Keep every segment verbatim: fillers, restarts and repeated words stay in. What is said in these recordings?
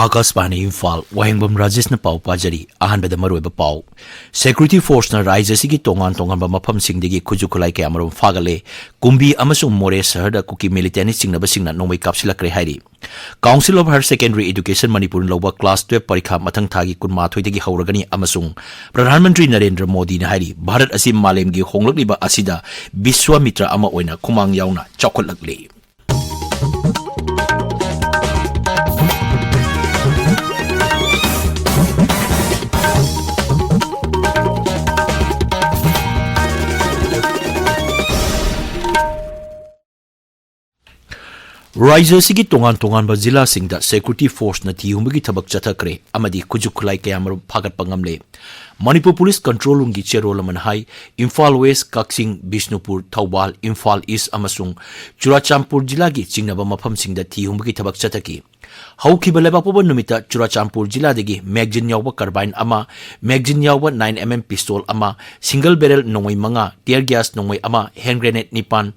ꯑꯀꯥꯁꯕꯥꯅꯤ ꯏꯝꯐꯥꯜ, ꯋꯥꯍꯦꯡꯕꯝ ꯔꯥꯖꯦꯁꯅ ꯄꯥꯎ ꯄꯥꯖꯔꯤ꯫ ꯑꯍꯥꯟꯕꯗ ꯃꯔꯨꯑꯣꯏꯕ ꯄꯥꯎ꯫ ꯁꯦꯀ꯭ꯌꯨꯔꯤꯇꯤ ꯐꯣꯔꯁꯅ ꯔꯥꯖ꯭ꯌ ꯑꯁꯤꯒꯤ ꯇꯣꯉꯥꯟ ꯇꯣꯉꯥꯟꯕ ꯃꯐꯝꯁꯤꯡꯗꯒꯤ ꯈꯨꯠꯁꯨ ꯈꯨꯠꯂꯥꯏ ꯀꯌꯥꯃꯔꯨꯝ ꯐꯥꯒꯠꯂꯦ꯫ ꯀꯨꯝꯕꯤ ꯑꯃꯁꯨꯡ ꯃꯣꯔꯦ ꯁꯍꯔꯗ ꯀꯨꯀꯤ ꯃꯤꯂꯤꯇꯦꯟꯠ ꯆꯤꯡꯅꯕꯁꯤꯡꯅ ꯅꯣꯡꯃꯩ ꯀꯥꯞꯁꯤꯜꯂꯛꯈ꯭ꯔꯦ ꯍꯥꯏꯔꯤ꯫ Council of Higher Secondary Education ꯃꯅꯤꯄꯨꯔꯅ ꯂꯧꯕ class twelve ꯄꯔꯤꯈꯥ ꯃꯊꯪ ꯊꯥꯒꯤ ꯀꯨꯟꯃꯥꯊꯣꯏꯗꯒꯤ ꯍꯧꯔꯒꯅꯤ ꯑꯃꯁꯨꯡ ꯄ꯭ꯔꯙꯥꯟ ꯃꯟꯇ꯭ꯔꯤ ꯅꯔꯦꯟꯗ꯭ꯔ ꯃꯣꯗꯤꯅ ꯍꯥꯏꯔꯤ, ꯚꯥꯔꯠ ꯑꯁꯤ ꯃꯥꯂꯦꯝꯒꯤ ꯍꯣꯡꯂꯛꯂꯤꯕ ꯑꯁꯤꯗ ꯕꯤꯁ꯭ꯋ ꯃꯤꯇ꯭ꯔ ꯑꯃ ꯑꯣꯏꯅ ꯈꯨꯃꯥꯡ ꯌꯥꯎꯅ ꯆꯥꯎꯈꯠꯂꯛꯂꯤ꯫ ꯔꯥꯖ꯭ꯌ ꯑꯁꯤꯒꯤ ꯇꯣꯉꯥꯟ ꯇꯣꯉꯥꯟꯕ ꯖꯤꯂꯥꯁꯤꯡꯗ ꯁꯦꯀ꯭ꯌꯨꯔꯤꯇꯤ ꯐꯣꯔꯁꯅ ꯊꯤ ꯍꯨꯝꯕꯒꯤ ꯊꯕꯛ ꯆꯠꯊꯈ꯭ꯔꯦ ꯑꯃꯗꯤ ꯈꯨꯠꯁꯨ ꯈꯨꯠꯂꯥꯏ ꯀꯌꯥꯃꯔꯨꯝ ꯐꯥꯒꯠꯄ ꯉꯝꯂꯦ꯫ ꯃꯅꯤꯄꯨꯔ ꯄꯨꯂꯤꯁ ꯀꯟꯇ꯭ꯔꯣꯜ ꯔꯨꯝꯒꯤ ꯆꯦꯔꯣꯜ ꯑꯃꯅ ꯍꯥꯏ, ꯏꯝꯐꯥꯜ ꯋꯦꯁ, ꯀꯛꯆꯤꯡ, ꯕꯤꯁꯅꯨꯄꯨꯔ, ꯊꯧꯕꯥꯜ, ꯏꯝꯐꯥꯜ ꯏꯁ ꯑꯃꯁꯨꯡ ꯆꯨꯔꯥꯆꯥꯟꯄꯨꯔ ꯖꯤꯂꯥꯒꯤ ꯆꯤꯡꯅꯕ ꯃꯐꯝꯁꯤꯡꯗ ꯊꯤ ꯍꯨꯝꯕꯒꯤ ꯊꯕꯛ ꯆꯠꯊꯈꯤ꯫ ꯍꯧꯈꯤꯕ ꯂꯩꯕꯥꯛꯄꯣꯛꯄ ꯅꯨꯃꯤꯠꯇ ꯆꯨꯔꯥꯆꯥꯟꯄꯨꯔ ꯖꯤꯂꯥꯗꯒꯤ magazine ꯌꯥꯎꯕ carbine ꯑꯃ, magazine ꯌꯥꯎꯕ nine M M pistol ꯑꯃ, single barrel ꯅꯣꯡꯃꯩ ꯃꯉꯥ, tear gas ꯅꯣꯡꯃꯩ ꯑꯃ, hand grenade ꯅꯤꯄꯥꯟ,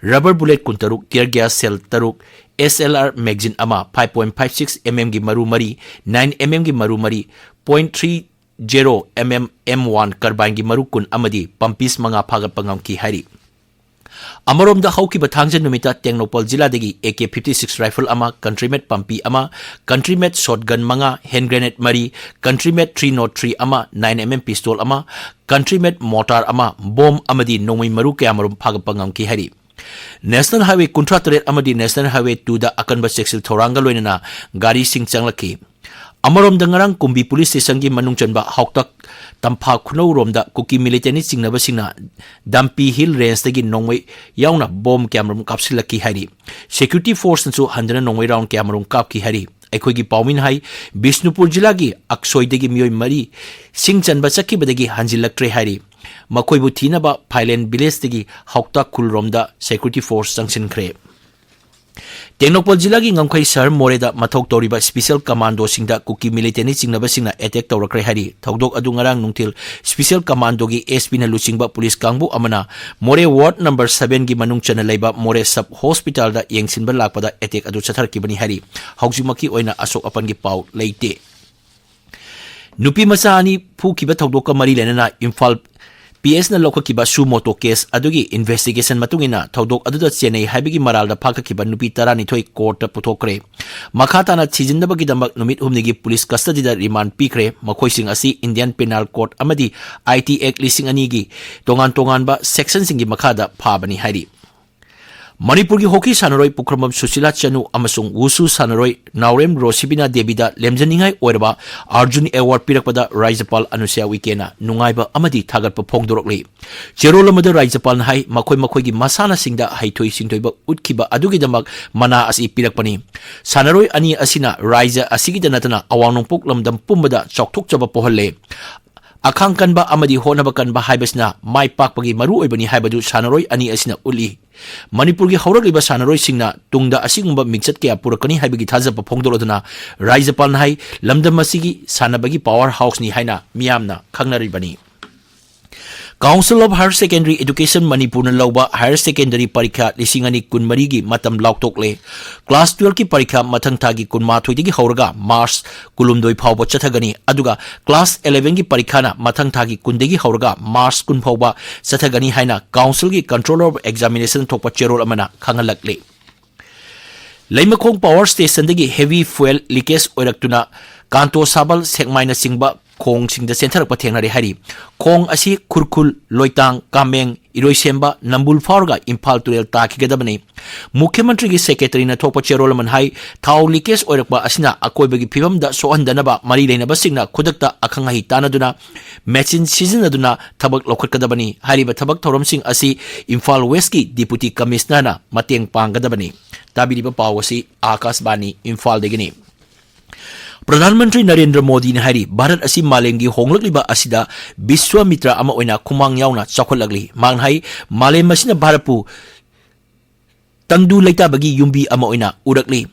rubber bullet ꯀꯨꯟꯇꯔꯨꯛ, tear gas shell ꯇꯔꯨꯛ, S L R magazine ꯑꯃ, five point five six M M ꯒꯤ ꯃꯔꯨ ꯃꯔꯤ, nine M M ꯒꯤ ꯃꯔꯨ ꯃꯔꯤ, point three zero M M M one carbine ꯒꯤ ꯃꯔꯨ ꯀꯨꯟ ꯑꯃꯗꯤ ꯄꯝꯄꯤꯁ ꯃꯉꯥ ꯐꯥꯒꯠꯄ ꯉꯝꯈꯤ ꯍꯥꯏꯔꯤ꯫ ꯑꯃꯔꯣꯝꯗ ꯍꯧꯈꯤꯕ ꯊꯥꯡꯖ ꯅꯨꯃꯤꯠꯇ Tengnoupal ꯖꯤꯂꯥꯗꯒꯤ A K fifty six rifle ꯑꯃ, country made ꯄꯝꯄꯤ ꯑꯃ, country made shotgun ꯃꯉꯥ, hand grenade ꯃꯔꯤ, country made three nought three ꯑꯃ, nine M M pistol ꯑꯃ, country made mortar ꯑꯃ, bomb ꯑꯃꯗꯤ ꯅꯣꯡꯃꯩ ꯃꯔꯨ ꯀꯌꯥꯃꯔꯨꯝ ꯐꯥꯒꯠꯄ ꯉꯝꯈꯤ ꯍꯥꯏꯔꯤ꯫ National Highway ꯀꯨꯟꯊ꯭ꯔꯥ ꯇꯔꯦꯠ ꯑꯃꯗꯤ National Highway two ꯗ ꯑꯀꯟꯕ ꯆꯦꯛꯁꯤꯜ ꯊꯧꯔꯥꯡꯒ ꯂꯣꯏꯅꯅ ꯒꯥꯔꯤꯁꯤꯡ ꯆꯪꯂꯛꯈꯤ꯫ ꯑꯃꯔꯣꯝꯗ ꯉꯔꯥꯡ ꯀꯨꯝꯕꯤ ꯄꯨꯂꯤꯁ ꯁ꯭ꯇꯦꯁꯟꯒꯤ ꯃꯅꯨꯡ ꯆꯟꯕ ꯍꯥꯎꯇꯛ ꯇꯝꯐꯥ ꯈꯨꯅꯧꯔꯣꯝꯗ ꯀꯨꯀꯤ ꯃꯤꯂꯤꯇꯦꯟꯠ ꯆꯤꯡꯅꯕꯁꯤꯡꯅ ꯗꯝꯄꯤ ꯍꯤꯜ ꯔꯦꯟꯖꯇꯒꯤ ꯅꯣꯡꯃꯩ ꯌꯥꯎꯅ ꯕꯣꯝ ꯀꯌꯥꯃꯔꯨꯝ ꯀꯥꯞꯁꯤꯜꯂꯛꯈꯤ ꯍꯥꯏꯔꯤ꯫ ꯁꯦꯀ꯭ꯌꯨꯔꯤꯇꯤ ꯐꯣꯔꯁꯅꯁꯨ ꯍꯟꯗꯨꯅ ꯅꯣꯡꯃꯩ ꯔꯥꯎꯟ ꯀꯌꯥꯃꯔꯨꯝ ꯀꯥꯞꯈꯤ ꯍꯥꯏꯔꯤ꯫ ꯑꯩꯈꯣꯏꯒꯤ ꯄꯥꯎꯃꯤꯅ ꯍꯥꯏ, ꯕꯤꯁꯅꯨꯄꯨꯔ ꯖꯤꯂꯥꯒꯤ ꯑꯛꯁꯣꯏꯗꯒꯤ ꯃꯤꯑꯣꯏ ꯃꯔꯤ ꯁꯤꯡ ꯆꯟꯕ ꯆꯠꯈꯤꯕꯗꯒꯤ ꯍꯟꯖꯤꯜꯂꯛꯇ꯭ꯔꯦ ꯍꯥꯏꯔꯤ꯫ ꯃꯈꯣꯏꯕꯨ ꯊꯤꯅꯕ ꯐꯥꯏꯂꯦꯟ ꯚꯤꯂꯦꯖꯇꯒꯤ ꯍꯥꯎꯇꯥ ꯈꯨꯜꯔꯣꯝꯗ ꯁꯦꯀ꯭ꯌꯨꯔꯤꯇꯤ ꯐꯣꯔꯁ ꯆꯪꯁꯤꯟꯈ꯭ꯔꯦ꯫ ꯇꯦꯡꯅꯧꯄꯜ ꯖꯤꯂꯥꯒꯤ ꯉꯝꯈꯩ ꯁꯍꯔ ꯃꯣꯔꯦꯗ ꯃꯊꯧ ꯇꯧꯔꯤꯕ ꯁ꯭ꯄꯤꯁꯦꯜ ꯀꯃꯥꯟꯗꯣꯁꯤꯡꯗ ꯀꯨꯀꯤ ꯃꯤꯂꯤꯇꯦꯟꯅꯤ ꯆꯤꯡꯅꯕꯁꯤꯡꯅ ꯑꯦꯇꯦꯛ ꯇꯧꯔꯛꯈ꯭ꯔꯦ ꯍꯥꯏꯔꯤ꯫ ꯊꯧꯗꯣꯛ ꯑꯗꯨ ꯉꯔꯥꯡ ꯅꯨꯡꯊꯤꯜ ꯁ꯭ꯄꯤꯁꯦꯜ ꯀꯃꯥꯟꯗꯣꯒꯤ ꯑꯦꯁ ꯄꯤꯅ ꯂꯨꯆꯤꯡꯕ ꯄꯨꯂꯤꯁ ꯀꯥꯡꯕꯨ ꯑꯃꯅ ꯃꯣꯔꯦ ꯋꯥꯔꯗ ꯅꯝꯕꯔ ꯁꯕꯦꯟꯒꯤ ꯃꯅꯨꯡ ꯆꯟꯅ ꯂꯩꯕ ꯃꯣꯔꯦ ꯁꯕ ꯍꯣꯁꯄꯤꯇꯥꯜꯗ ꯌꯦꯡꯁꯤꯟꯕ ꯂꯥꯛꯄꯗ ꯑꯦꯇꯦꯛ ꯑꯗꯨ ꯆꯠꯊꯔꯛꯈꯤꯕꯅꯤ ꯍꯥꯏꯔꯤ꯫ ꯍꯧꯖꯤꯛꯃꯛꯀꯤ ꯑꯣꯏꯅ ꯑꯁꯣꯛ ꯑꯄꯟꯒꯤ ꯄꯥꯎ ꯂꯩꯇꯦ꯫ ꯅꯨꯄꯤ ꯃꯆꯥ ꯑꯅꯤ ꯐꯨꯈꯤꯕ ꯊꯧꯗꯣꯛꯀ ꯃꯔꯤ ꯂꯩꯅꯅ ꯏꯝꯐꯥꯜ ꯄꯤ ꯑꯦꯁꯅ ꯂꯧꯈꯠꯈꯤꯕ ꯁꯨ ꯃꯣꯇꯣ ꯀꯦꯁ ꯑꯗꯨꯒꯤ ꯏꯟꯚꯦꯁꯇꯤꯒꯦꯁꯟ ꯃꯇꯨꯡ ꯏꯟꯅ ꯊꯧꯗꯣꯛ ꯑꯗꯨꯗ ꯆꯦꯟꯅꯩ ꯍꯥꯏꯕꯒꯤ ꯃꯔꯥꯜꯗ ꯐꯥꯒꯠꯈꯤꯕ ꯅꯨꯄꯤ ꯇꯔꯥꯅꯤꯊꯣꯏ ꯀꯣꯔꯠꯇ ꯄꯨꯊꯣꯛꯈ꯭ꯔꯦ꯫ ꯃꯈꯥ ꯇꯥꯅ ꯊꯤꯖꯤꯟꯅꯕꯒꯤꯗꯃꯛ ꯅꯨꯃꯤꯠ ꯍꯨꯝꯅꯤꯒꯤ ꯄꯨꯂꯤꯁ ꯀꯁꯇꯗꯤꯗ ꯔꯤꯃꯥꯟ ꯄꯤꯈ꯭ꯔꯦ꯫ ꯃꯈꯣꯏꯁꯤꯡ ꯑꯁꯤ ꯏꯟꯗꯤꯌꯟ ꯄꯦꯅꯥꯜ ꯀꯣꯗ ꯑꯃꯗꯤ ꯑꯥꯏ ꯇꯤ ꯑꯦꯛ ꯂꯤꯁꯤꯡ ꯑꯅꯤꯒꯤ ꯇꯣꯉꯥꯟ ꯇꯣꯉꯥꯟꯕ ꯁꯦꯛꯁꯟꯁꯤꯡꯒꯤ ꯃꯈꯥꯗ ꯐꯥꯕꯅꯤ ꯍꯥꯏꯔꯤ꯫ ꯃꯅꯤꯄꯨꯔꯒꯤ ꯍꯣꯀꯤ ꯁꯥꯟꯅꯔꯣꯏ ꯄꯨꯈ꯭ꯔꯝꯕꯝ ꯁꯨꯁꯤꯂꯥ ꯆꯅꯨ ꯑꯃꯁꯨꯡ ꯋꯨꯁꯨ ꯁꯥꯟꯅꯔꯣꯏ ꯅꯥꯎꯔꯦꯝ ꯔꯣꯁꯤꯕꯤꯅꯥ ꯗꯦꯕꯤꯗ ꯂꯦꯝꯖꯅꯤꯡꯉꯥꯏ ꯑꯣꯏꯔꯕ ꯑꯔꯖꯨꯟ ꯑꯦꯋꯥꯔꯗ ꯄꯤꯔꯛꯄꯗ ꯔꯥꯖ꯭ꯌꯄꯥꯜ ꯑꯅꯨꯁ꯭ꯌꯥ ꯎꯏꯀꯦꯅ ꯅꯨꯡꯉꯥꯏꯕ ꯑꯃꯗꯤ ꯊꯥꯒꯠꯄ ꯐꯣꯡꯗꯣꯔꯛꯂꯤ꯫ ꯆꯦꯔꯣꯜ ꯑꯃꯗ ꯔꯥꯖ꯭ꯌꯄꯥꯜꯅ ꯍꯥꯏ, ꯃꯈꯣꯏ ꯃꯈꯣꯏꯒꯤ ꯃꯁꯥꯟꯅꯁꯤꯡꯗ ꯍꯩꯊꯣꯏ ꯁꯤꯡꯊꯣꯏꯕ ꯎꯠꯈꯤꯕ ꯑꯗꯨꯒꯤꯗꯃꯛ ꯃꯅꯥ ꯑꯁꯤ ꯄꯤꯔꯛꯄꯅꯤ꯫ ꯁꯥꯟꯅꯔꯣꯏ ꯑꯅꯤ ꯑꯁꯤꯅ ꯔꯥꯖ꯭ꯌ ꯑꯁꯤꯒꯤꯗ ꯅꯠꯇꯅ ꯑꯋꯥꯡ ꯅꯣꯡꯄꯣꯛ ꯂꯝꯗꯝ ꯄꯨꯝꯕꯗ ꯆꯥꯎꯊꯣꯛꯆꯕ ꯄꯣꯛꯍꯜꯂꯦ꯫ ꯑꯈꯥꯡ ꯀꯟꯕ ꯑꯃꯗꯤ ꯍꯣꯠꯅꯕ ꯀꯟꯕ ꯍꯥꯏꯕꯁꯤꯅ ꯃꯥꯏ ꯄꯥꯛꯄꯒꯤ ꯃꯔꯨꯑꯣꯏꯕꯅꯤ ꯍꯥꯏꯕꯗꯨ ꯁꯥꯟꯅꯔꯣꯏ ꯑꯅꯤ ꯑꯁꯤꯅ ꯎꯠꯂꯤ꯫ ꯃꯅꯤꯄꯨꯔꯒꯤ ꯍꯧꯔꯛꯂꯤꯕ ꯁꯥꯟꯅꯔꯣꯏꯁꯤꯡꯅ ꯇꯨꯡꯗ ꯑꯁꯤꯒꯨꯝꯕ ꯃꯤꯡꯆꯠ ꯀꯌꯥ ꯄꯨꯔꯛꯀꯅꯤ ꯍꯥꯏꯕꯒꯤ ꯊꯥꯖꯕ ꯐꯣꯡꯗꯣꯔꯛꯇꯨꯅ ꯔꯥꯖ꯭ꯌꯄꯥꯜꯅ ꯍꯥꯏ, ꯂꯝꯗꯝ ꯑꯁꯤꯒꯤ ꯁꯥꯟꯅꯕꯒꯤ ꯄꯥꯋꯔ ꯍꯥꯎꯁꯅꯤ ꯍꯥꯏꯅ ꯃꯤꯌꯥꯝꯅ ꯈꯪꯅꯔꯤꯕꯅꯤ꯫ Council of Higher Secondary Education ꯃꯅꯤꯄꯨꯔꯅ ꯂꯧꯕ ꯍꯥꯌꯔ ꯁꯦꯀꯦꯟꯗꯔꯤ ꯄꯔꯤꯈꯥ ꯂꯤꯁꯤꯡ ꯑꯅꯤ ꯀꯨꯟꯃꯔꯤꯒꯤ ꯃꯇꯝ ꯂꯥꯎꯊꯣꯛꯂꯦ꯫ ꯀ꯭ꯂꯥꯁ ꯇꯨꯋꯦꯜꯐꯀꯤ ꯄꯔꯤꯈꯥ ꯃꯊꯪ ꯊꯥꯒꯤ ꯀꯨꯟꯃꯥꯊꯣꯏꯗꯒꯤ ꯍꯧꯔꯒ ꯃꯥꯔꯆ ꯀꯨꯟꯍꯨꯝꯗꯣꯏ ꯐꯥꯎꯕ ꯆꯠꯊꯒꯅꯤ꯫ ꯑꯗꯨꯒ ꯀ꯭ꯂꯥꯁ ꯏꯂꯦꯚꯦꯟꯒꯤ ꯄꯔꯤꯈꯥꯅ ꯃꯊꯪ ꯊꯥꯒꯤ ꯀꯨꯟꯗꯒꯤ ꯍꯧꯔꯒ ꯃꯥꯔꯆ ꯀꯨꯟ ꯐꯥꯎꯕ ꯆꯠꯊꯒꯅꯤ ꯍꯥꯏꯅ ꯀꯥꯎꯟꯁꯤꯜꯒꯤ Controller of Examination ꯊꯣꯛꯄ ꯆꯦꯔꯣꯜ ꯑꯃꯅ ꯈꯪꯍꯜꯂꯛꯂꯤ꯫ ꯂꯩꯃꯈꯣꯡ ꯄꯥꯋꯔ ꯁ꯭ꯇꯦꯁꯟꯗꯒꯤ ꯍꯦꯚꯤ ꯐ꯭ꯌꯨꯑꯦꯜ ꯂꯤꯀꯦꯖ ꯑꯣꯏꯔꯛꯇꯨꯅ ꯀꯥꯟꯇꯣ ꯁꯥꯕꯜ ꯁꯦꯛꯃꯥꯏꯅꯆꯤꯡꯕ ꯈꯣꯡꯁꯤꯡꯗ ꯆꯦꯟꯊꯔꯛꯄ ꯊꯦꯡꯅꯔꯦ ꯍꯥꯏꯔꯤ꯫ ꯈꯣꯡ ꯑꯁꯤ ꯈꯨꯔꯈꯨꯜ, ꯂꯣꯏꯇꯥꯡ, ꯀꯥꯃꯦꯡ, ꯏꯔꯣꯏꯁꯦꯝꯕ, ꯅꯝꯕꯨꯜ ꯐꯥꯎꯔꯒ ꯏꯝꯐꯥꯜ ꯇꯨꯔꯦꯜ ꯇꯥꯈꯤꯒꯗꯕꯅꯤ꯫ ꯃꯨꯈ꯭ꯌ ꯃꯟꯇ꯭ꯔꯤꯒꯤ ꯁꯦꯀ꯭ꯔꯦꯇꯔꯤꯅ ꯊꯣꯛꯄ ꯆꯦꯔꯣꯜ ꯑꯃꯅ ꯍꯥꯏ, ꯊꯥꯎ ꯂꯤꯀꯦꯖ ꯑꯣꯏꯔꯛꯄ ꯑꯁꯤꯅ ꯑꯀꯣꯏꯕꯒꯤ ꯐꯤꯕꯝꯗ ꯁꯣꯛꯍꯟꯗꯅꯕ ꯃꯔꯤ ꯂꯩꯅꯕꯁꯤꯡꯅ ꯈꯨꯗꯛꯇ ꯑꯈꯪ ꯑꯍꯩ ꯇꯥꯟꯅꯗꯨꯅ ꯃꯦꯆꯤꯟ ꯁꯤꯖꯤꯟꯅꯗꯨꯅ ꯊꯕꯛ ꯂꯧꯈꯠꯀꯗꯕꯅꯤ꯫ ꯍꯥꯏꯔꯤꯕ ꯊꯕꯛ ꯊꯧꯔꯝꯁꯤꯡ ꯑꯁꯤ ꯏꯝꯐꯥꯜ ꯋꯦꯁꯀꯤ ꯗꯤꯄꯨꯇꯤ ꯀꯃꯤꯁꯅꯔꯅ ꯃꯇꯦꯡ ꯄꯥꯡꯒꯗꯕꯅꯤ꯫ ꯇꯥꯕꯤꯔꯤꯕ ꯄꯥꯎ ꯑꯁꯤ ꯑꯥꯀꯥꯁꯕꯥꯅꯤ ꯏꯝꯐꯥꯜꯗꯒꯤꯅꯤ꯫ ꯄ꯭ꯔꯙꯥꯟ ꯃꯟꯇ꯭ꯔꯤ ꯅꯔꯦꯟꯗ꯭ꯔ ꯃꯣꯗꯤꯅ ꯍꯥꯏꯔꯤ, ꯚꯥꯔꯠ ꯑꯁꯤ ꯃꯥꯂꯦꯝꯒꯤ ꯍꯣꯡꯂꯛꯂꯤꯕ ꯑꯁꯤꯗ ꯕꯤꯁ꯭ꯋꯥꯃꯤꯇ꯭ꯔ ꯑꯃ ꯑꯣꯏꯅ ꯈꯨꯃꯥꯡ ꯌꯥꯎꯅ ꯆꯥꯎꯈꯠꯂꯛꯂꯤ꯫ ꯃꯍꯥꯛꯅ ꯍꯥꯏ, ꯃꯥꯂꯦꯝ ꯑꯁꯤꯅ ꯚꯥꯔꯠꯄꯨ ꯇꯪꯗꯨ ꯂꯩꯇꯥꯕꯒꯤ ꯌꯨꯝꯕꯤ ꯑꯃ ꯑꯣꯏꯅ ꯎꯔꯛꯂꯤ꯫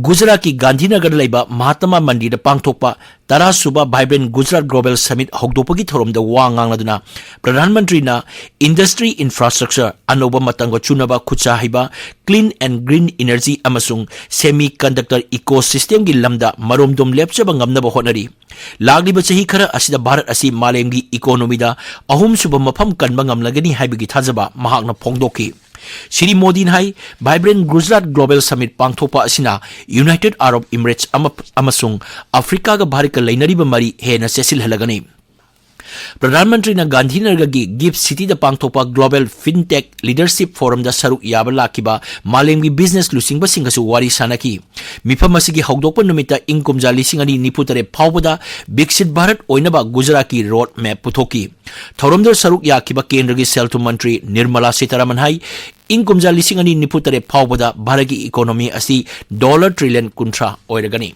ꯒꯨꯖꯔꯥꯠꯀꯤ ꯒꯥꯟꯙꯤꯅꯒꯔꯗ ꯂꯩꯕ ꯃꯍꯥꯇꯃꯥ ꯃꯟꯗꯤꯔꯗ ꯄꯥꯡꯊꯣꯛꯄ ꯇꯔꯥ ꯁꯨꯕ Vibrant Gujarat Global Summit ꯍꯧꯗꯣꯛꯄꯒꯤ ꯊꯧꯔꯝꯗ ꯋꯥ ꯉꯥꯡꯂꯗꯨꯅ ꯄ꯭ꯔꯙꯥꯟ ꯃꯟꯇ꯭ꯔꯤꯅ industry infrastructure, ꯑꯅꯧꯕ ꯃꯇꯝꯒ ꯆꯨꯅꯕ ꯈꯨꯠꯁꯥ ꯍꯩꯕ, clean and green energy ꯑꯃꯁꯨꯡ semiconductor ecosystemꯒꯤ ꯂꯝꯗ ꯃꯔꯣꯝꯗꯣꯝ ꯂꯦꯞꯆꯕ ꯉꯝꯅꯕ ꯍꯣꯠꯅꯔꯤ꯫ ꯂꯥꯛꯂꯤꯕ ꯆꯍꯤ ꯈꯔ ꯑꯁꯤꯗ ꯚꯥꯔꯠ ꯑꯁꯤ ꯃꯥꯂꯦꯝꯒꯤ economyꯗ ꯑꯍꯨꯝꯁꯨꯕ ꯃꯐꯝ ꯀꯟꯕ ꯉꯝꯂꯒꯅꯤ ꯍꯥꯏꯕꯒꯤ ꯊꯥꯖꯕ ꯃꯍꯥꯛꯅ ꯐꯣꯡꯗꯣꯛꯈꯤ꯫ ꯁ꯭ꯔꯤ ꯃꯣꯗꯤꯅ ꯍꯥꯏ, Vibrant Gujarat Global Summit ꯄꯥꯡꯊꯣꯛꯄ ꯑꯁꯤꯅ United Arab Emirates ꯑꯃ-, ꯑꯃꯁꯨꯡ ꯑꯐ꯭ꯔꯤꯀꯥꯒ ꯚꯥꯔꯠꯀ ꯂꯩꯅꯔꯤꯕ ꯃꯔꯤ ꯍꯦꯟꯅ ꯆꯦꯠꯁꯤꯜꯍꯜꯂꯒꯅꯤ꯫ ꯄ꯭ꯔꯙꯥꯟ ꯃꯟꯇ꯭ꯔꯤꯅ ꯒꯥꯟꯙꯤꯅꯒꯔꯒꯤ ꯒꯤꯐ ꯁꯤꯇꯤꯗ ꯄꯥꯡꯊꯣꯛꯄ Global FinTech Leadership Forumꯗ ꯁꯔꯨꯛ ꯌꯥꯕ ꯂꯥꯛꯈꯤꯕ ꯃꯥꯂꯦꯝꯒꯤ business ꯂꯨꯆꯤꯡꯕꯁꯤꯡꯒꯁꯨ ꯋꯥꯔꯤ ꯁꯥꯅꯈꯤ꯫ ꯃꯤꯐꯝ ꯑꯁꯤꯒꯤ ꯍꯧꯗꯣꯛꯄ ꯅꯨꯃꯤꯠꯇ ꯏꯪ ꯀꯨꯝꯖꯥ ꯂꯤꯁꯤꯡ ꯑꯅꯤ ꯅꯤꯐꯨ ꯇꯔꯦꯠ ꯐꯥꯎꯕꯗ ꯕꯤꯛꯁꯤꯠ ꯚꯥꯔꯠ ꯑꯣꯏꯅꯕ ꯒꯨꯖꯔꯥꯠꯀꯤ road map ꯄꯨꯊꯣꯛꯈꯤ꯫ ꯊꯧꯔꯝꯗꯨꯗ ꯁꯔꯨꯛ ꯌꯥꯈꯤꯕ ꯀꯦꯟꯗ꯭ꯔꯒꯤ ꯁꯦꯜ ꯊꯨꯝ ꯃꯟꯇ꯭ꯔꯤ ꯅꯤꯔꯃꯂꯥ ꯁꯤꯇꯥꯔꯥꯃꯟ ꯍꯥꯏ, ꯏꯪ ꯀꯨꯝꯖꯥ ꯂꯤꯁꯤꯡ ꯑꯅꯤ ꯅꯤꯐꯨ ꯇꯔꯦꯠ ꯐꯥꯎꯕꯗ ꯚꯥꯔꯠꯀꯤ economy ꯑꯁꯤ dollar trillion ꯀꯨꯟꯊ꯭ꯔꯥ ꯑꯣꯏꯔꯒꯅꯤ꯫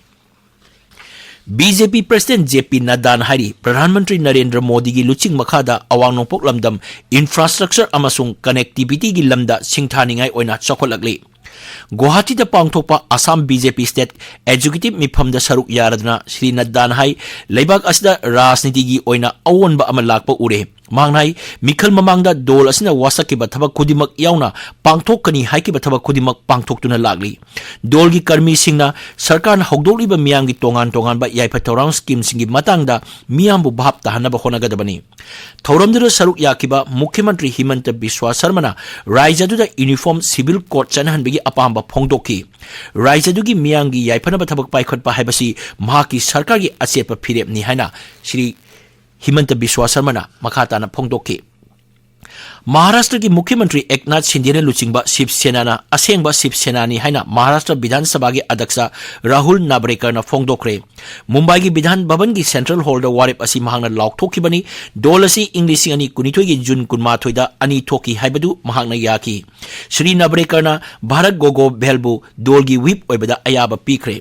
BJP President JP ꯅꯗ꯭ꯗꯥꯅ ꯍꯥꯏꯔꯤ, ꯄ꯭ꯔꯙꯥꯟ ꯃꯟꯇ꯭ꯔꯤ ꯅꯔꯦꯟꯗ꯭ꯔ ꯃꯣꯗꯤꯒꯤ ꯂꯨꯆꯤꯡ ꯃꯈꯥꯗ ꯑꯋꯥꯡ ꯅꯣꯡꯄꯣꯛ ꯂꯝꯗꯝ infrastructure ꯑꯃꯁꯨꯡ connectivityꯒꯤ ꯂꯝꯗ ꯁꯤꯡꯊꯥꯅꯤꯡꯉꯥꯏ ꯑꯣꯏꯅ ꯆꯥꯎꯈꯠꯂꯛꯂꯤ꯫ ꯒꯨꯋꯥꯍꯥꯇꯤꯗ ꯄꯥꯡꯊꯣꯛꯄ ꯑꯁꯥꯝ BJP State Executive ꯃꯤꯐꯝꯗ ꯁꯔꯨꯛ ꯌꯥꯔꯗꯨꯅ ꯁ꯭ꯔꯤ ꯅꯗ꯭ꯗꯥꯅ ꯍꯥꯏ, ꯂꯩꯕꯥꯛ ꯑꯁꯤꯗ ꯔꯥꯖꯅꯤꯇꯤꯒꯤ ꯑꯣꯏꯅ ꯑꯑꯣꯟꯕ ꯑꯃ ꯂꯥꯛꯄ ꯎꯔꯦ꯫ ꯃꯍꯥꯛꯅ ꯍꯥꯏ, ꯃꯤꯈꯜ ꯃꯃꯥꯡꯗ ꯗꯣꯜ ꯑꯁꯤꯅ ꯋꯥꯁꯛꯈꯤꯕ ꯊꯕꯛ ꯈꯨꯗꯤꯡꯃꯛ ꯌꯥꯎꯅ ꯄꯥꯡꯊꯣꯛꯀꯅꯤ ꯍꯥꯏꯈꯤꯕ ꯊꯕꯛ ꯈꯨꯗꯤꯡꯃꯛ ꯄꯥꯡꯊꯣꯛꯇꯨꯅ ꯂꯥꯛꯂꯤ꯫ ꯗꯣꯜꯒꯤ ꯀꯔꯃꯤꯁꯤꯡꯅ ꯁꯔꯀꯥꯔꯅ ꯍꯧꯗꯣꯛꯂꯤꯕ ꯃꯤꯌꯥꯝꯒꯤ ꯇꯣꯉꯥꯟ ꯇꯣꯉꯥꯟꯕ ꯌꯥꯏꯐ ꯊꯧꯔꯥꯡ scheme ꯁꯤꯡꯒꯤ ꯃꯇꯥꯡꯗ ꯃꯤꯌꯥꯝꯕꯨ ꯚꯥꯞ ꯇꯥꯍꯟꯅꯕ ꯍꯣꯠꯅꯒꯗꯕꯅꯤ꯫ ꯊꯧꯔꯝꯗꯨꯗ ꯁꯔꯨꯛ ꯌꯥꯈꯤꯕ ꯃꯨꯈ꯭ꯌ ꯃꯟꯇ꯭ꯔꯤ ꯍꯤꯃꯟꯇ ꯕꯤꯁ꯭ꯋꯥ ꯁꯔꯃꯅ ꯔꯥꯖ꯭ꯌ ꯑꯗꯨꯗ uniform civil code ꯆꯠꯅꯍꯟꯕꯒꯤ ꯑꯄꯥꯝꯕ ꯐꯣꯡꯗꯣꯛꯈꯤ꯫ ꯔꯥꯖ꯭ꯌ ꯑꯗꯨꯒꯤ ꯃꯤꯌꯥꯝꯒꯤ ꯌꯥꯏꯐꯅꯕ ꯊꯕꯛ ꯄꯥꯏꯈꯠꯄ ꯍꯥꯏꯕꯁꯤ ꯃꯍꯥꯛꯀꯤ ꯁꯔꯀꯥꯔꯒꯤ ꯑꯆꯦꯠꯄ ꯐꯤꯔꯦꯞꯅꯤ ꯍꯥꯏꯅ ꯁ꯭ꯔꯤ ꯍꯤꯃꯟꯇ ꯕꯤꯁ꯭ꯋꯥ ꯁꯔꯃꯅ ꯃꯈꯥ ꯇꯥꯅ ꯐꯣꯡꯗꯣꯛꯈꯤ꯫ ꯃꯍꯥꯔꯥꯁꯇ꯭ꯔꯒꯤ ꯃꯨꯈ꯭ꯌ ꯃꯟꯇ꯭ꯔꯤ ꯑꯦꯛꯅꯥꯊ ꯁꯤꯟꯗꯦꯅ ꯂꯨꯆꯤꯡꯕ ꯁꯤꯕ ꯁꯦꯅꯥꯅ ꯑꯁꯦꯡꯕ ꯁꯤꯕ ꯁꯦꯅꯥꯅꯤ ꯍꯥꯏꯅ ꯃꯍꯥꯔꯥꯁꯇ꯭ꯔ ꯕꯤꯙꯥꯟ ꯁꯚꯥꯒꯤ ꯑꯗ꯭ꯌꯛꯁ ꯔꯥꯍꯨꯜ ꯅꯥꯕ꯭ꯔꯦꯀꯔꯅ ꯐꯣꯡꯗꯣꯛꯈ꯭ꯔꯦ꯫ ꯃꯨꯝꯕꯥꯏꯒꯤ ꯕꯤꯙꯥꯟ ꯚꯕꯟꯒꯤ central hallꯗ ꯋꯥꯔꯦꯞ ꯑꯁꯤ ꯃꯍꯥꯛꯅ ꯂꯥꯎꯊꯣꯛꯈꯤꯕꯅꯤ꯫ ꯗꯣꯜ ꯑꯁꯤ ꯏꯪ ꯂꯤꯁꯤꯡ ꯑꯅꯤ ꯀꯨꯟꯅꯤꯊꯣꯏꯒꯤ ꯖꯨꯟ ꯀꯨꯟꯃꯥꯊꯣꯏꯗ ꯑꯅꯤ ꯊꯣꯛꯈꯤ ꯍꯥꯏꯕꯗꯨ ꯃꯍꯥꯛꯅ ꯌꯥꯈꯤ꯫ ꯁ꯭ꯔꯤ ꯅꯥꯕ꯭ꯔꯦꯀꯔꯅ ꯚꯥꯔꯠ ꯒꯣꯒꯣ ꯚꯦꯜꯕꯨ ꯗꯣꯜꯒꯤ whip ꯑꯣꯏꯕꯗ ꯑꯌꯥꯕ ꯄꯤꯈ꯭ꯔꯦ꯫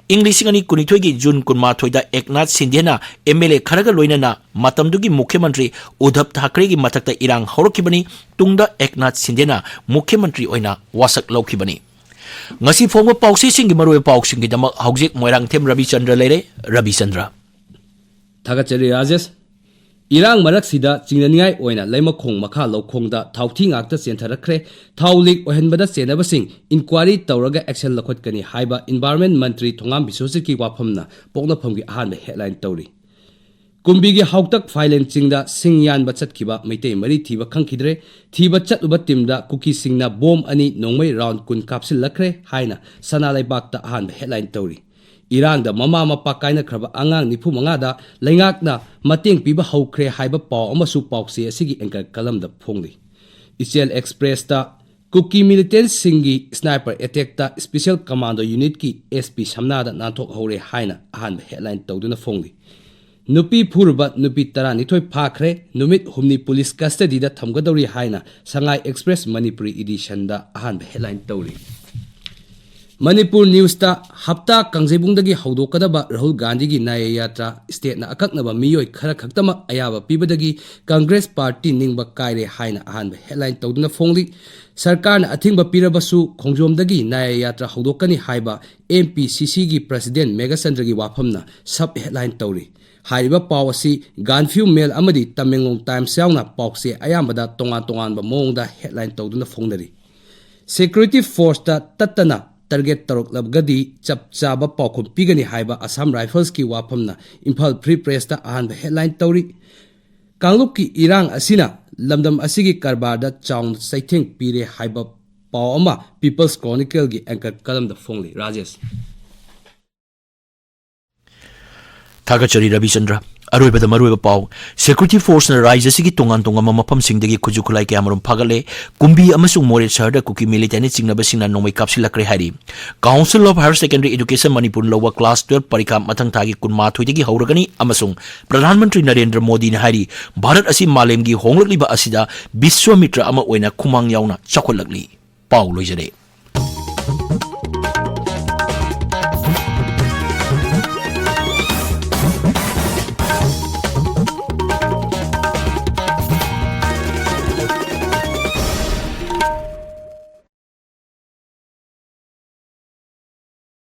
ꯏꯪ ꯂꯤꯁꯤꯡ ꯑꯅꯤ ꯀꯨꯟꯅꯤꯊꯣꯏꯒꯤ ꯖꯨꯟ ꯀꯨꯟꯃꯥꯊꯣꯏꯗ ꯑꯦꯛꯅꯥꯊ ꯁꯤꯟꯗꯦꯅ ꯑꯦꯝ ꯑꯦꯜ ꯑꯦ ꯈꯔꯒ ꯂꯣꯏꯅꯅ ꯃꯇꯝꯗꯨꯒꯤ ꯃꯨꯈ꯭ꯌ ꯃꯟꯇ꯭ꯔꯤ ꯎꯗꯙꯕ ꯊꯥꯀ꯭ꯔꯦꯒꯤ ꯃꯊꯛꯇ ꯏꯔꯥꯡ ꯍꯧꯔꯛꯈꯤꯕꯅꯤ꯫ ꯇꯨꯡꯗ ꯑꯦꯛꯅꯥꯊ ꯁꯤꯟꯗꯦꯅ ꯃꯨꯈ꯭ꯌ ꯃꯟꯇ꯭ꯔꯤ ꯑꯣꯏꯅ ꯋꯥꯁꯛ ꯂꯧꯈꯤꯕꯅꯤ꯫ ꯉꯁꯤ ꯐꯣꯡꯕ ꯄꯥꯎꯆꯦꯁꯤꯡꯒꯤ ꯃꯔꯨꯑꯣꯏꯕ ꯄꯥꯎꯁꯤꯡꯒꯤꯗꯃꯛ ꯍꯧꯖꯤꯛ ꯃꯣꯏꯔꯥꯡꯊꯦꯝ ꯔꯕꯤꯆꯟꯗ꯭ꯔ ꯂꯩꯔꯦ꯫ ꯔꯕꯤꯆꯟꯗ꯭ꯔ꯫ ꯊꯥꯒꯠꯆꯔꯤ ꯔꯥꯖꯦꯁ꯫ ꯏꯔꯥꯡ ꯃꯔꯛꯁꯤꯗ ꯆꯤꯡꯅꯅꯤꯡꯉꯥꯏ ꯑꯣꯏꯅ ꯂꯩꯃꯈꯣꯡ ꯃꯈꯥ ꯂꯧꯈꯣꯡꯗ ꯊꯥꯎꯊꯤ ꯉꯥꯛꯇ ꯆꯦꯟꯊꯔꯛꯈ꯭ꯔꯦ꯫ ꯊꯥꯎ ꯂꯤꯛ ꯑꯣꯏꯍꯟꯕꯗ ꯆꯦꯟꯅꯕꯁꯤꯡ ꯏꯟꯀ꯭ꯋꯥꯔꯤ ꯇꯧꯔꯒ ꯑꯦꯛꯁꯟ ꯂꯧꯈꯠꯀꯅꯤ ꯍꯥꯏꯕ ꯏꯟꯚꯥꯏꯔꯣꯟꯃꯦꯟ ꯃꯟꯇ꯭ꯔꯤ ꯊꯣꯉꯥꯝ ꯕꯤꯁ꯭ꯋꯖꯤꯠꯀꯤ ꯋꯥꯐꯝꯅ ꯄꯣꯛꯅꯐꯝꯒꯤ ꯑꯍꯥꯟꯕ ꯍꯦꯗꯂꯥꯏꯟ ꯇꯧꯔꯤ꯫ ꯀꯨꯝꯕꯤꯒꯤ ꯍꯥꯎꯇꯛ ꯐꯥꯏꯂꯦꯟ ꯆꯤꯡꯗ ꯁꯤꯡ ꯌꯥꯟꯕ ꯆꯠꯈꯤꯕ ꯃꯩꯇꯩ ꯃꯔꯤ ꯊꯤꯕ ꯈꯪꯈꯤꯗ꯭ꯔꯦ꯫ ꯊꯤꯕ ꯆꯠꯂꯨꯕ ꯇꯤꯝꯗ ꯀꯨꯀꯤꯁꯤꯡꯅ ꯕꯣꯝ ꯑꯅꯤ ꯅꯣꯡꯃꯩ ꯔꯥꯎꯟ ꯀꯨꯟ ꯀꯥꯞꯁꯤꯜꯂꯛꯈ꯭ꯔꯦ ꯍꯥꯏꯅ ꯁꯅꯥ ꯂꯩꯕꯥꯛꯇ ꯑꯍꯥꯟꯕ ꯍꯦꯗꯂꯥꯏꯟ ꯇꯧꯔꯤ꯫ ꯏꯔꯥꯡꯗ ꯃꯃꯥ ꯃꯄꯥ ꯀꯥꯏꯅꯈ꯭ꯔꯕ ꯑꯉꯥꯡ ꯅꯤꯐꯨ ꯃꯉꯥꯗ ꯂꯩꯉꯥꯛꯅ ꯃꯇꯦꯡ ꯄꯤꯕ ꯍꯧꯈ꯭ꯔꯦ ꯍꯥꯏꯕ ꯄꯥꯎ ꯑꯃꯁꯨ ꯄꯥꯎꯆꯦ ꯑꯁꯤꯒꯤ ꯑꯦꯡꯀꯔ ꯀꯂꯝꯗ ꯐꯣꯡꯂꯤ꯫ ꯏꯆꯦꯜ ꯑꯦꯛꯁꯄ꯭ꯔꯦꯁꯇ ꯀꯨꯀꯤ ꯃꯤꯂꯤꯇꯦꯟꯠꯁꯤꯡꯒꯤ ꯁ꯭ꯅꯥꯏꯄꯔ ꯑꯦꯇꯦꯛꯇ ꯁ꯭ꯄꯦꯁꯤꯌꯦꯜ ꯀꯃꯥꯟꯗꯣ ꯌꯨꯅꯤꯠꯀꯤ ꯑꯦꯁ ꯄꯤ ꯁꯝꯅꯥꯗ ꯅꯥꯟꯊꯣꯛꯍꯧꯔꯦ ꯍꯥꯏꯅ ꯑꯍꯥꯟꯕ ꯍꯦꯗꯂꯥꯏꯟ ꯇꯧꯗꯨꯅ ꯐꯣꯡꯂꯤ꯫ ꯅꯨꯄꯤ ꯐꯨꯔꯨꯕ ꯅꯨꯄꯤ ꯇꯔꯥꯅꯤꯊꯣꯏ ꯐꯥꯈ꯭ꯔꯦ, ꯅꯨꯃꯤꯠ ꯍꯨꯝꯅꯤ ꯄꯨꯂꯤꯁ ꯀꯁꯇꯗꯤꯗ ꯊꯝꯒꯗꯧꯔꯤ ꯍꯥꯏꯅ ꯁꯉꯥꯏ ꯑꯦꯛꯁꯄ꯭ꯔꯦꯁ ꯃꯅꯤꯄꯨꯔꯤ ꯏꯗꯤꯁꯟꯗ ꯑꯍꯥꯟꯕ ꯍꯦꯗꯂꯥꯏꯟ ꯇꯧꯔꯤ꯫ ꯃꯅꯤꯄꯨꯔ ꯅ꯭ꯌꯨꯁꯇ ꯍꯞꯇꯥ ꯀꯥꯡꯖꯩꯕꯨꯡꯗꯒꯤ ꯍꯧꯗꯣꯛꯀꯗꯕ ꯔꯥꯍꯨꯜ ꯒꯥꯟꯙꯤꯒꯤ ꯅ꯭ꯌꯥꯌ ꯌꯥꯇ꯭ꯔꯥ ꯁ꯭ꯇꯦꯠꯅ ꯑꯀꯛꯅꯕ ꯃꯤꯑꯣꯏ ꯈꯔ ꯈꯛꯇꯃꯛ ꯑꯌꯥꯕ ꯄꯤꯕꯗꯒꯤ ꯀꯪꯒ꯭ꯔꯦꯁ ꯄꯥꯔꯇꯤ ꯅꯤꯡꯕ ꯀꯥꯏꯔꯦ ꯍꯥꯏꯅ ꯑꯍꯥꯟꯕ ꯍꯦꯗꯂꯥꯏꯟ ꯇꯧꯗꯨꯅ ꯐꯣꯡꯂꯤ꯫ ꯁꯔꯀꯥꯔꯅ ꯑꯊꯤꯡꯕ ꯄꯤꯔꯕꯁꯨ ꯈꯣꯡꯖꯣꯝꯗꯒꯤ ꯅ꯭ꯌꯥꯌ ꯌꯥꯇ꯭ꯔꯥ ꯍꯧꯗꯣꯛꯀꯅꯤ ꯍꯥꯏꯕ ꯑꯦꯝ ꯄꯤ ꯁꯤ ꯁꯤꯒꯤ ꯄ꯭ꯔꯁꯤꯗꯦꯟ ꯃꯦꯘꯆꯟꯗ꯭ꯔꯒꯤ ꯋꯥꯐꯝꯅ ꯁꯕ ꯍꯦꯗꯂꯥꯏꯟ ꯇꯧꯔꯤ꯫ ꯍꯥꯏꯔꯤꯕ ꯄꯥꯎ ꯑꯁꯤ ꯒꯥꯟꯐ꯭ꯌꯨ ꯃꯦꯜ ꯑꯃꯗꯤ ꯇꯃꯦꯡꯂꯣꯡ ꯇꯥꯏꯝꯁ ꯌꯥꯎꯅ ꯄꯥꯎꯆꯦ ꯑꯌꯥꯝꯕꯗ ꯇꯣꯉꯥꯟ ꯇꯣꯉꯥꯟꯕ ꯃꯑꯣꯡꯗ ꯍꯦꯗꯂꯥꯏꯟ ꯇꯧꯗꯨꯅ ꯐꯣꯡꯅꯔꯤ꯫ ꯁꯦꯀ꯭ꯌꯨꯔꯤꯇꯤ ꯐꯣꯔꯁꯇ ꯇꯠꯇꯅ ꯇꯥꯔꯒꯦꯠ ꯇꯧꯔꯛꯂꯒꯗꯤ ꯆꯞ ꯆꯥꯕ ꯄꯥꯎꯈꯨꯝ ꯄꯤꯒꯅꯤ ꯍꯥꯏꯕ ꯑꯁꯥꯝ ꯔꯥꯏꯐꯜꯁꯀꯤ ꯋꯥꯐꯝꯅ ꯏꯝꯐꯥꯜ ꯐ꯭ꯔꯤ ꯄ꯭ꯔꯦꯁꯇ ꯑꯍꯥꯟꯕ ꯍꯦꯗꯂꯥꯏꯟ ꯇꯧꯔꯤ꯫ ꯀꯥꯡꯂꯨꯞꯀꯤ ꯏꯔꯥꯡ ꯑꯁꯤꯅ ꯂꯝꯗꯝ ꯑꯁꯤꯒꯤ ꯀꯔꯕꯥꯔꯗ ꯆꯥꯎꯅ ꯆꯩꯊꯦꯡ ꯄꯤꯔꯦ ꯍꯥꯏꯕ ꯄꯥꯎ ꯑꯃ ꯄꯤꯄꯜꯁ ꯀ꯭ꯔꯣꯅꯤꯀꯜꯒꯤ ꯑꯦꯡꯀꯔ ꯀꯂꯝꯗ ꯐꯣꯡꯂꯤ꯫ ꯔꯥꯖꯦꯁ꯫ ꯊꯥꯒꯠꯆꯔꯤ ꯔꯕꯤꯆꯟꯗ꯭ꯔ꯫ ꯑꯔꯣꯏꯕꯗ ꯃꯔꯨꯑꯣꯏꯕ ꯄꯥꯎ꯫ ꯁꯦꯀ꯭ꯌꯨꯔꯤꯇꯤ ꯐꯣꯔꯁꯅ ꯔꯥꯖ꯭ꯌ ꯑꯁꯤꯒꯤ ꯇꯣꯉꯥꯟ ꯇꯣꯉꯥꯟꯕ ꯃꯐꯝꯁꯤꯡꯗꯒꯤ ꯈꯨꯠꯁꯨ ꯈꯨꯠꯂꯥꯏ ꯀꯌꯥꯃꯔꯨꯝ ꯐꯥꯒꯠꯂꯦ꯫ ꯀꯨꯝꯕꯤ ꯑꯃꯁꯨꯡ ꯃꯣꯔꯦ ꯁꯍꯔꯗ ꯀꯨꯀꯤ ꯃꯤꯂꯤꯇꯦꯟꯠꯅ ꯆꯤꯡꯅꯕꯁꯤꯡꯅ ꯅꯣꯡꯃꯩ ꯀꯥꯞꯁꯤꯜꯂꯛꯈ꯭ꯔꯦ ꯍꯥꯏꯔꯤ꯫ Council of Higher Secondary Education ꯃꯅꯤꯄꯨꯔꯅ ꯂꯧꯕ class twelve ꯄꯔꯤꯈꯥ ꯃꯊꯪ ꯊꯥꯒꯤ ꯀꯨꯟꯃꯥꯊꯣꯏꯗꯒꯤ ꯍꯧꯔꯒꯅꯤ ꯑꯃꯁꯨꯡ ꯄ꯭ꯔꯙꯥꯟ ꯃꯟꯇ꯭ꯔꯤ ꯅꯔꯦꯟꯗ꯭ꯔ ꯃꯣꯗꯤꯅ ꯍꯥꯏꯔꯤ, ꯚꯥꯔꯠ ꯑꯁꯤ ꯃꯥꯂꯦꯝꯒꯤ ꯍꯣꯡꯂꯛꯂꯤꯕ ꯑꯁꯤꯗ ꯕꯤꯁ꯭ꯋꯃꯤꯇ꯭ꯔ ꯑꯃ ꯑꯣꯏꯅ ꯈꯨꯃꯥꯡ ꯌꯥꯎꯅ ꯆꯥꯎꯈꯠꯂꯛꯂꯤ꯫ ꯄꯥꯎ ꯂꯣꯏꯖꯔꯦ꯫